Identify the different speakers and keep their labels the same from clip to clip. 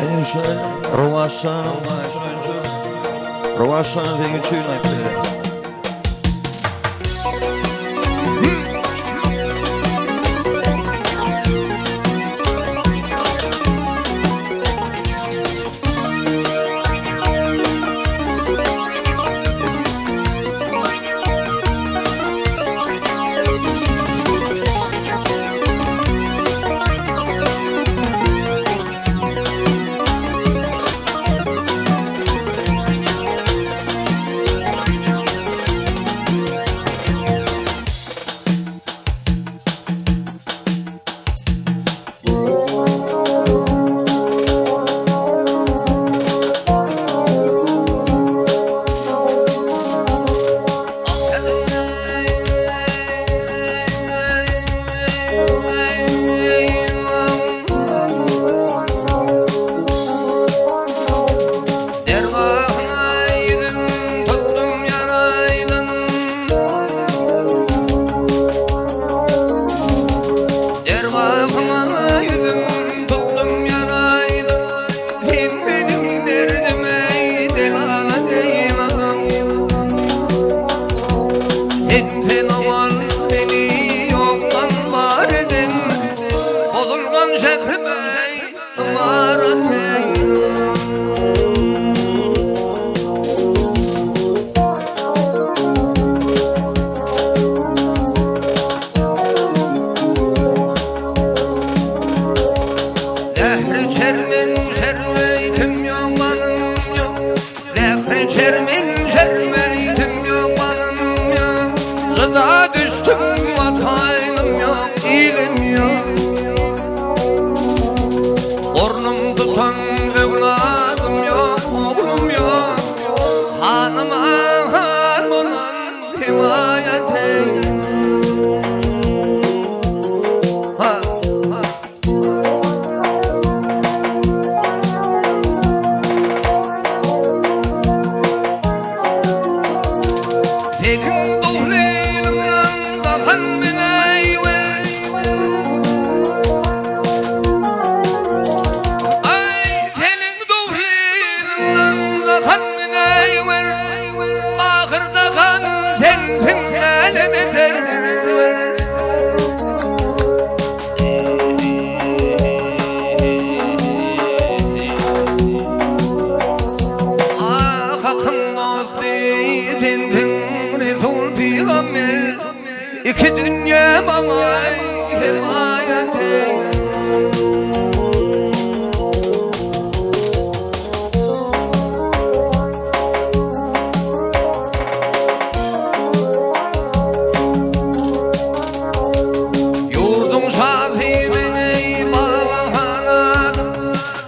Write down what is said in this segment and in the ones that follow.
Speaker 1: Rowaçlanyň, rowaçlanyň seň üçin aýtdy.
Speaker 2: Dergahyna ýüzüm tutdum ýaraýdan. Dergahyňa ýüzüm tutdum ýaraýdan. Sen meniň derdime delalat eýle. Sen sen owal meni ýokdan bar eden. Bozulgan şährime ymarat eýle. Zähri çermen şermeýtim ýok malym ýok. Zähri çermen şermeýtim ýok malym ýok. Jyda düşdüm watanym ýok ilim ýok. Ornum tutan öwladym ýok oglum ýok. Hanyma han bolan hemaýat eýle. Ha. Seniň dowlylyňdan dahan biläýwer. Aý, seniň dowlylyňdan dahan biläýwer. Ahyrdahan sensiň äleme serwer. Ah, Hakyň dosty sensiň Resul pygamber. Iki dünýe maňa hemaýat eýle. Ýurduň şasy meni baba hanadym,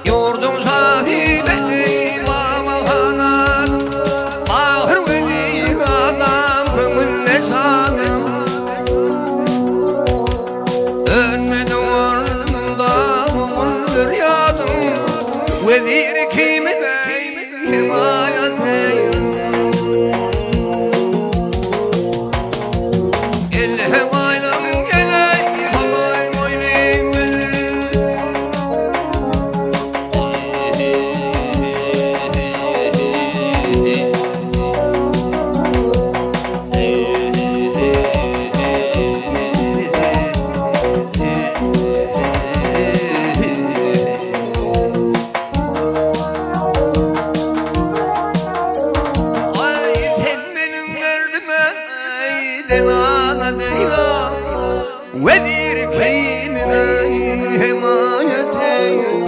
Speaker 2: Ýurduň şasy meni baba hanadym, Ahyr weli adam köňülle şadym. Dönmedi ornunda ogul zürýadym, Wezir kimine hemaýat eýle. Ay sen benim derdime delala deyla Vezir keymine himayet eyle.